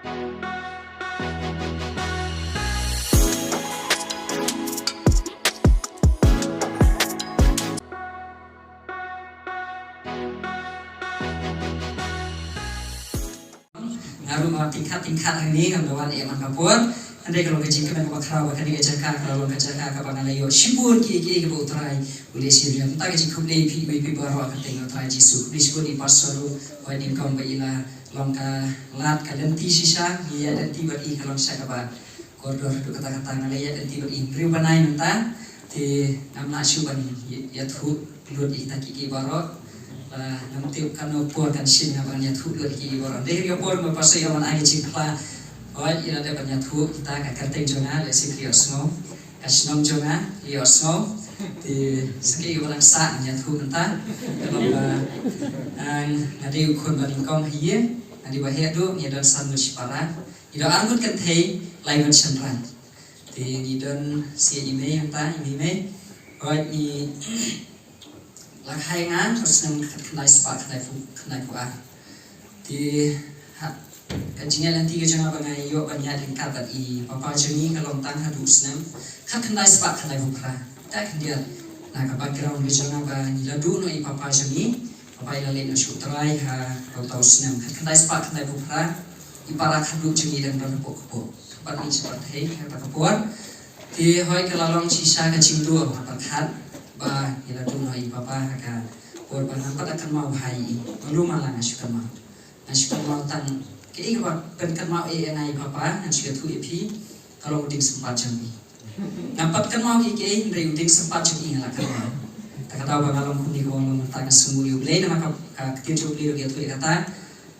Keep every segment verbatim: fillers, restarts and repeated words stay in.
Nga ruh nga tyngkhat tyngkhat hangne ngam da wan em ha ka por. Hynrei ka long ka jingkmen kaba khraw ba kane ka jaka ka la long ka jaka kaba nga la ïoh shibun kiei kiei kiba U Trai u leh shisha. Mynta ka jingkhublei ïa phi, ïa phi baroh ha ka kyrteng U Trai Jisu. Khublei shibun ïa i pastor ruh, wat nyngkong ba i la long ka lad ka lynti shisha, ngi ïa lynti bad i ka long shisha kaba kordor haduh katta katta. Nga la ïa lynti bad i hynriew bnai mynta. Te ngam lah shuh ban ïathuh lut ïa kita kiei kiei baroh. Ba ngam tip katno por kan shim nga ban ïathuh lut ïa kiei kiei baroh. Dei ïa ka por ba pastor ïa wan ai ka jingphla. Hooid, ïa la dep ban ïathuh kita ka kyrteng jong nga, lehse phi ïohsngew. Ka shnong jong nga, phi ïohsngew. Te sa kaei kaba dang sah ngan ïathuh mynta. Ka long ba, ah, nga dei u khun ba nyngkong ha ïing, nga dei ba heh duh, ngi don san ngut shipara. Ngi don ar ngut kynthei, lai ngut shynrang. Te ngi don sa i mei hangta, i mei mei. Hooid, ngi la kha ïa nga ha u snem khatkhyndai spah khyndaiphew, khyndaiphew ar. Te ha ka jingïaid lynti ka jong nga ba nga ïoh ban ïaid ryngkat bad i papa jong ngi ka long tang haduh u snem khatkhyndai spah khyndaiphew phra. Te khyndiat na ka background ka jong nga ba ngi la duh noh i papa jong ngi. Papa i la leit noh sha U Trai ha ka uta u snem khatkhyndai spah khyndaiphew phra. I para khadduh jong ngi dang don hapoh kpoh. Bad ngi shu pyrthei ha kata ka por. Te hooid, ka la long shisha ka jingduh ha pyrkhat ba ngi la duh noh i papa ha ka por ba ngam pat da kynmaw bha ïa i. Malu mala nga shu kynmaw. Nga shu kynmaw tang kaei kaba pynkynmaw ïa nga i papa, ngan shu ïathuh ïa phi, ka long u dieng sympat jong i. Ngam pat kynmaw ïa kaei, hynrei u dieng sympat jong i nga la kynmaw. Ta ka daw ba nga long kumne kumba nga long mynta, nga sngewnguh ïa U Blei namar ka, ka ktien jong U Blei ruh ka ïathuh ïa kata.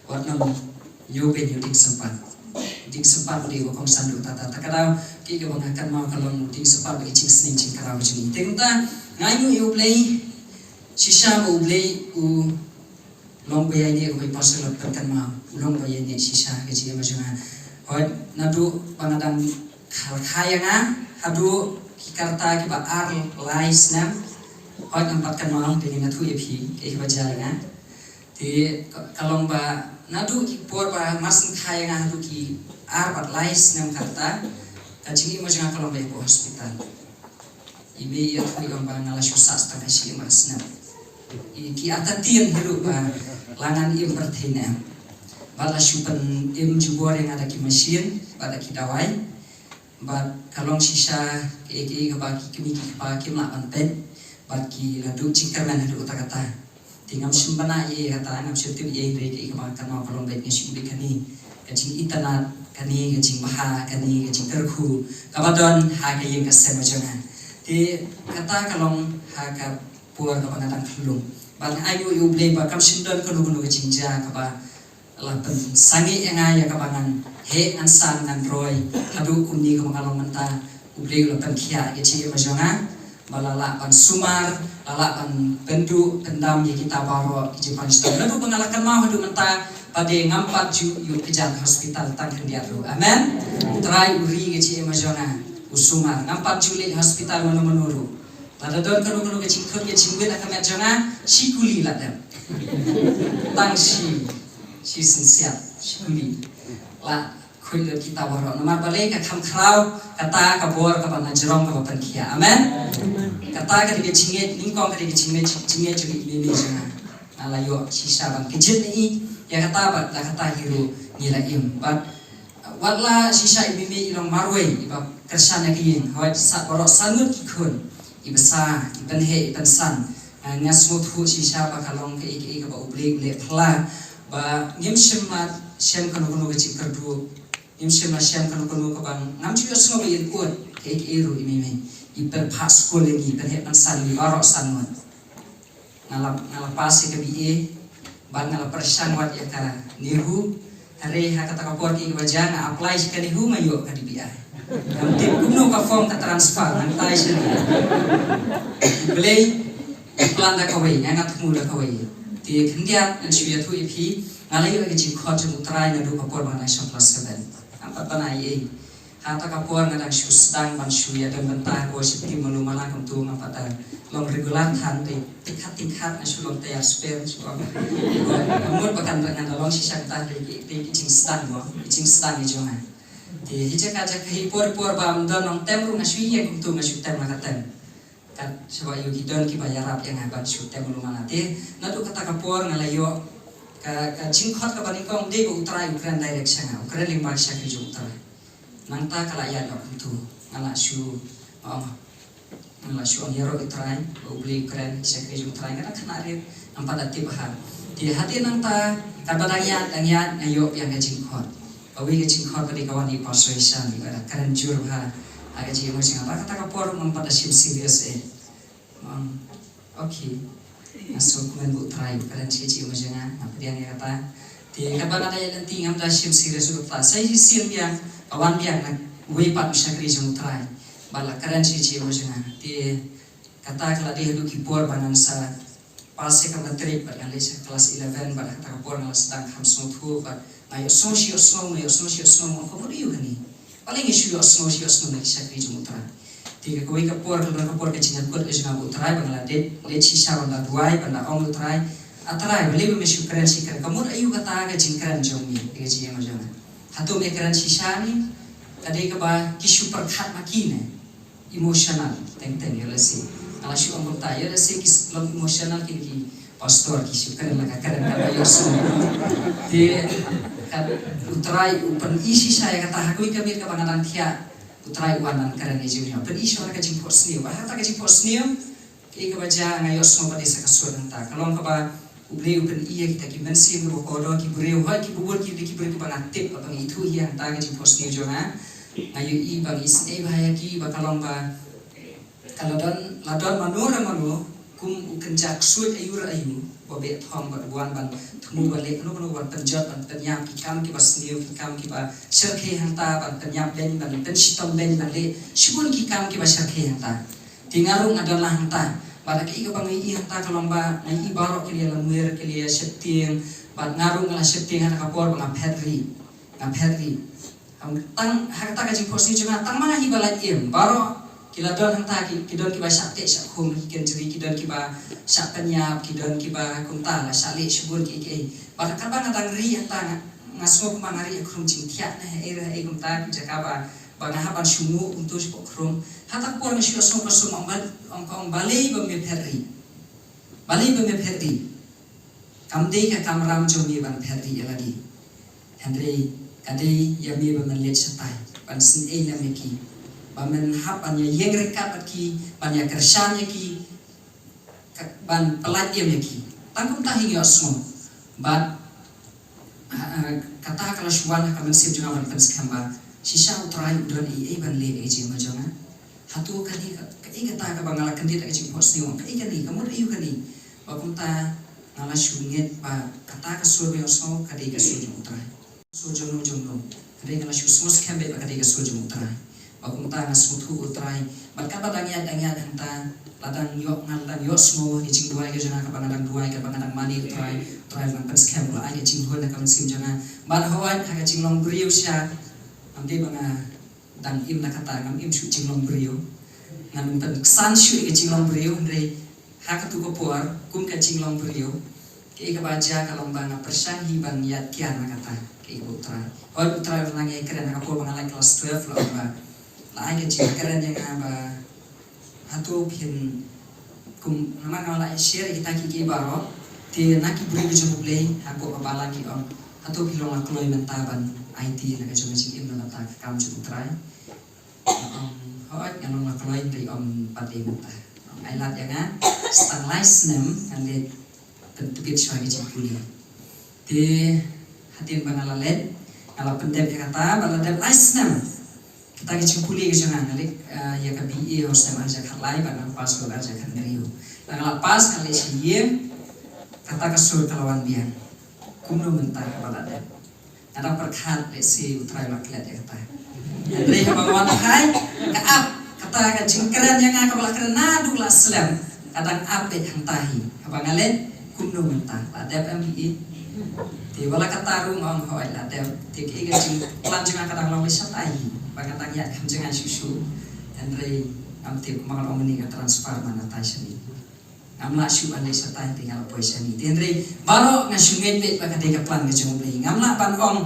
Wat nang ïoh ban ïoh dieng sympat. Dieng sympat u dei ba kongsan ruh ta ta. Ta ka daw, kaei kaba nga kynmaw ka long dieng sympat bad ka jingsneng jingkraw ka jong ngi. Te kumta, nga ainguh ïa U Blei, shisha ba U Blei u long ba ïaineh, kaba i pastor la pynkynmaw. U long ba ïaineh shisha ka jingim ka jong nga. Hooid, naduh ba nga dang kha, kha ïa nga haduh ki karta kiba ar lai snem. Hooid, ngam pat kynmaw, te ngin ïathuh ïa phi kaei kaba jia ïa nga. Te ka, ka long ba naduh ki por ba mar sngewkha ïa nga haduh ki ar bad lai snem kata, ka jingim ka jong nga ka long ba ïa ka hospital. I mei i ïathuh ïa nga ba nga la shu sah tang ka shi ïing ba snem. I ki artatien hi ruh ba la ngan im pyrthei ne em. Ba la shu pynim jubor ïa nga da ki machine bad da ki dawai. Bad ka long shisha kaei kaei kaba ki kmie ki kpa kim lah ban peit. Bad ki la duh jingkyrmen haduh katta katta. Te ngam shym bna ïa kata, ngam shym tip ïa kaei kaei kaba kynmaw ka long beit, nga shu beit kane. Ka jingitynnad kane, ka jingbha kane, ka jingkyrkhu kaba don ha ka ïing ka sem ka jong nga. Te kata ka long ha ka por kaba nga dang khyllung. Bad nga ainguh ïa U Blei ba kam shym don kano kano ka jingjia kaba la pynsangeh ïa nga ïa kaba ngan heh ngan san ngan roi haduh kumne kaba nga long mynta. U Blei u la pynkhiah ïa ka jingim ka jong nga ba la lah ban sumar, la lah ban pynduh pyndam ïa kita baroh ki jingpang jingthoh. Naduh ba nga la kynmaw haduh mynta ba dei ngam pat ju ïoh kjat hospital tang khyndiat ruh. Amen. U Trai u ri ïa ka jingim ka jong nga, u sumar. Ngam pat ju leit hospital mano mano ruh. Lada don kano kano ka jingkhun ka jingwit ha ka met jong nga, shi kuli la dep. Tang shi, shi synsiat, shi kuli. La khuid lut kita baroh. Namar balei? Ka kham khraw kata ka bor kaba na jrong kaba pynkhiah. Amen. Kata ka dei ka jingngeit nyngkong, ka dei ka jingngeit, jingngeit jong i mei mei jong nga. Nga la ïoh shisha ban kjit ïa i, ïa kata bad la kata hi ruh ngi la im. Bad Wat la shisha i mei mei i long marwei iba kyrshan ïa ka ïing, hooid, sa baroh san ngut ki khun, i basa, i pynheh, i pynsan. Nga, nga sngewthuh shisha ba ka long kaei kaei kaba U Blei u leh phylla ba ngim shym la shem kano kano ka jingkyrduh, ngim shym la shem kano kano kaba ngam ju ïohsngew ba in ud kaei kaei ruh i mei mei. I pynphah skul ïa ngi, i pynheh pynsan ïa ngi baroh san ngut. Nga la, nga la pass ïa ka B A bad nga la pyrshang wad ïa ka NEHU. Hynrei ha kata ka por kaei kaba jia, nga apply sha ka NEHU, nga ïoh ka D B I. Ngam tip kumno ka form ka transfer, nangta sha NEHU. Balei? Nga plan da kawei, nga, nga thmu da kawei. Te khyndiat ngan shu ïathuh ïa phi, nga la ïoh ïa ka jingkhot jong U Trai naduh ka por ba nga dang shong klas seven. Ngam pat bna ei ei. Kata ka por nga dang shu sdang ban shu ïa don bynta ko shi phi malu mala kumtu nga pat da long regular than te, tingkat tingkat nga shu long tayar spare shu long. Nga mut ba kan nga da long shisha kata te ki, te ki jingsdang mo, ki jingsdang i jong nga. Te hi jaka jaka hi por por ba ym don nongtem ruh nga shu ïeng kumtu nga shu tem la ka tem. Kat shaba ïoh ki don kiba ïarap ïa nga ban shu tem malu mala te. Naduh kata ka por nga la ïoh ka, ka jingkhot kaba nyngkong dei ba U Trai u kren direct sha nga, u kren lyngba ka shakri jong U Trai. Nangta ka la ïaid noh kumtu. Nga la shu, oh, nga la shu ong ïaroh U Trai, ba U Blei u kren, shakri jong U Trai, nga la khynnah rit, ngam pat da tip bha. Te hadien nangta, kaba dang ïaid, dang ïaid, nga ïoh biang ka jingkhot. Kawei ka jingkhot ka dei ka wan na i Pastor Ishan, i ba da kren jur bha ha ka jingïaroh jong nga. Ba kata ka por ngam pat da shim serious eh. Nga ong, okay. Nga sngewkmen ba U Trai u kren sha ka jingïaroh jong nga, nga pdiang ïa kata. Te kaba nga da ïaid lynti ngam da shim serious ruh kata. Sa shisien biang, ka wan biang na uwei pat u shakri jong U Trai. Ba la kren sha ka jingïaroh jong nga. Te kata ka la dei haduh ki por ba ngan sa pass ïa ka matric bad ngan leit sha klas eleven bad ha kata ka por nga la sdang kham sngewthuh bad nga ïohsngew shi ïohsngew, nga ïohsngew shi ïohsngew, nga ong ka mut aïu kane. Balei nga shu ïohsngew shi ïohsngew na ki shakri jong U Trai. Te ka kawei ka por ka don ka por ka jingïakut ka jong nga bad U Trai ba nga la dep leit shisha ban da duwai ban da ong U Trai, A Trai, balei ba me shu kren shi kren, ka mut aïu kata ka jingkren jong me, ka jingïaroh jong nga. Hato me kren shisha ne ka dei kaba ki shu pyrkhat ma ki ne. Emotional teng teng, ïoh lehse. Nga la shu ong kumta, ïoh lehse ki long emotional kine ki pastor, ki shu kren la ka kren kaba ïohsngew. Te ka U Trai u pyni shisha ïa kata ha kawei ka miet kaba nga dang thiah. U Trai u wan ban kren ïa jong nga. Pyni shisha ka jingphohsniew. Ba ha kata ka jingphohsniew kaei kaba jia nga ïohsngew pat de sa ka sur hangta. Ka long kaba U Blei u pyni ïa kita ki mynsiem kiba kordor, ki briew, hooid kiba bun ki dei ki briew kiba nga tip, ba nga ithuh hi hangta ka jingphohsniew jong nga. Nga ïohi ba nga isynei bha ïa ki, ba ka long ba ka la don, la don mano re mano kum u kynja ksuid aïu re aïu ba beh thong bad wan ban thmu ban leh kano kano, ban pynjot ban pynïap, ki kam kiba sniew, ki kam kiba shyrkhei hangta, ban pynïap beiñ, ban pynshitom beiñ, ban leh shibun ki kam kiba shyrkhei hangta. Te nga ruh nga don la hangta. Bad kaei kaba nga ïohi hangta ka long ba nga ïohi baroh ki la ïalamwir, ki la ïasheptieng. Bad nga ruh nga la sheptieng ha kata ka por ba nga phet rieh. Nga phet rieh. Tang ha kata ka jingphohsniew jong nga, tang ma nga hi ba lait im. Baroh ki la don hangta, ki, ki don kiba shah teh shah khum, ki kynjri, ki don kiba shah pynïap, ki don kiba kumta, la shah leh shibun kiei kiei. Bad katba nga dang rieh hangta nga, nga sngew kumba nga rieh ha khrum jingthiah ne haei re haei kumta, ki jaka ba ba nga hap ban shu nguh kumto shapoh khrum. Ha kata ka por nga shu ïohsngew ka sur ong ba, ong, ong balei ba me phet rieh. Balei ba me phet rieh. Kam dei ka kamram jong me ban phet rieh ïa lade. Hynrei ka dei ïa me ba men leit shatai, ban sngewthuh lem ïa ki, ba men hap ban ïa ïeng ryngkat bad ki, ban ïa kyrshan ïa ki, ka, ban pyllait ïa ki. Tang kumta hi nga ïohsngew. Bad, ah, ah, kata ka la shu wan ha ka mynsiem jong nga ban pynskhem ba shisha U Trai u don ei ei ban leh ïa ka jingma jong nga. Hato kane ka, kaei kata kaba nga la kyndit ha ka jingphohsniew, kaei kane, ka mut aïu kane. Ba kumta nga la shu ngeit ba kata ka sur ba nga ïohsngew ka dei ka sur jong U Trai. Sur jong no jong no. Hynrei nga la shu sngewskhem beit ba ka dei ka sur jong U Trai. Ba kumta nga sngewthuh U Trai. Bad katba dang ïaid dang ïaid hangta, la dang ïoh, nga la dang ïohsngew ïa ka jingduwai ka jong nga, katba nga dang duwai, katba nga dang mane U Trai, U Trai u la pynskhem, u la ai ka jinghun ha ka mynsiem jong nga. Bad hooid ha ka jinglong briew shisha, ngam dei ba nga dang im na kata, ngam im shuh jinglong briew. Ngan ym pynksan shuh ïa ka jinglong briew, hynrei ha katu ka por kum ka jinglong briew, kaei kaba jia ka long ba nga pyrshang hi ban ïaid kiar na kata, kaei kaba U Trai. Hooid U Trai u la nang ïai kren ha ka por ba nga la klas twelve, la ong ba la ai ka jingkren ïa nga ba hato phin kum, namar nga la share ïa kita kiei kiei baroh, te na ki briew jong U Blei hapoh ka balang ki ong, hato phi long la kloi mynta ban aiti na ka jong ka jingim na ka bynta ka kam jong U Trai. Ong, hooid nga long la kloi, hynrei ym pat dei mynta. Ong, ai lad ïa nga, sa tang lai snem ngan leit pyntbit shuwa ka jingpule. Te hadien ba nga la leit, nga la pyndep ïa kata, ba la dep lai snem. Kata ka jingpule ka jong nga, nga leit, eh, ïa ka B A ha u snem ar hajar khatlai, bad nga pass ha u ar hajar khathynriew. Nga la pass, nga leit sha ïing, kata ka sur ka la wan biang. Kumno mynta kaba la dep. Nga dang pyrkhat lehse U Trai u la klet ïa kata. Hynrei haba nga wan phai, ka ap, kata ka jingkren ïa nga kaba la kren naduh la slem, ka dang ap beit hangta hi. Haba nga leit, kumno mynta, la dep em B A. Te wat la kata ruh nga ong hooid la dep. Te kaei ka jingplan jong nga ka dang long lei shatai hi. Ba nga tang ïaid kham jngai shuh shuh. Hynrei ngam tip kumba ngan ong mynne ka transfer man na tai shane. Ngam lah shuh ban leit shatai te nga la poi shane. Te hynrei baroh nga shu ngeit beit ba ka dei ka plan ka jong U Blei. Ngam lah ban ong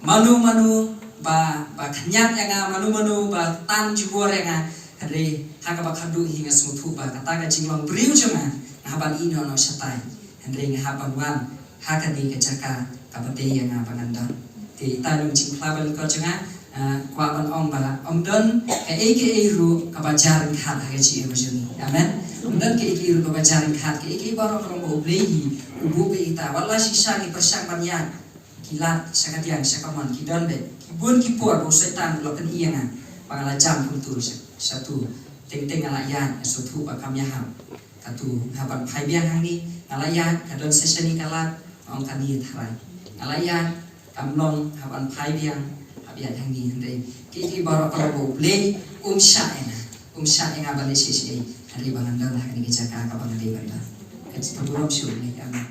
mano mano ba, ba khñiat ïa nga, mano mano ba tan jubor ïa nga. Hynrei ha kaba khadduh hi nga sngewthuh ba kata ka jinglong briew jong nga, nga hap ban ïeh noh noh shatai. Hynrei nga hap ban wan ha kane ka jaka kaba dei ïa nga ba ngan don. Te ita i long jingphla ba lyngkot jong nga, ah, kwah ban ong ba ym don kaei kaei ruh kaba jar ryngkat ha ka jingim jong ngi. Amen. Ym don kaei kaei ruh kaba jar ryngkat, kaei kaei baroh ka long ba U Blei hi u buh ïa ita. Wat la shisha ngi pyrshang ban ïaid, ki lad sha kadiang sha kamon, ki don beit. Ki bun ki por ba u Soitan u la pyni ïa nga ba nga la jam kumtu sha, shatu. Teng teng nga la ïaid, nga sngewthuh ba kam ïahap. Katu, hap ban phai biang hangne, nga la ïaid, ka don sa shane ka lad, nga ong kane tharai. Nga la ïaid, kam long, hap ban phai biang, hap ïaid hangne, hynrei kiei kiei baroh ka long ba U Blei um shah ïa nga, um shah ïa nga ban leit shaei shaei, hynrei ba ngan don ha kane ka jaka kaba nga dei ban don. Ka jingburom sha U Blei, amen.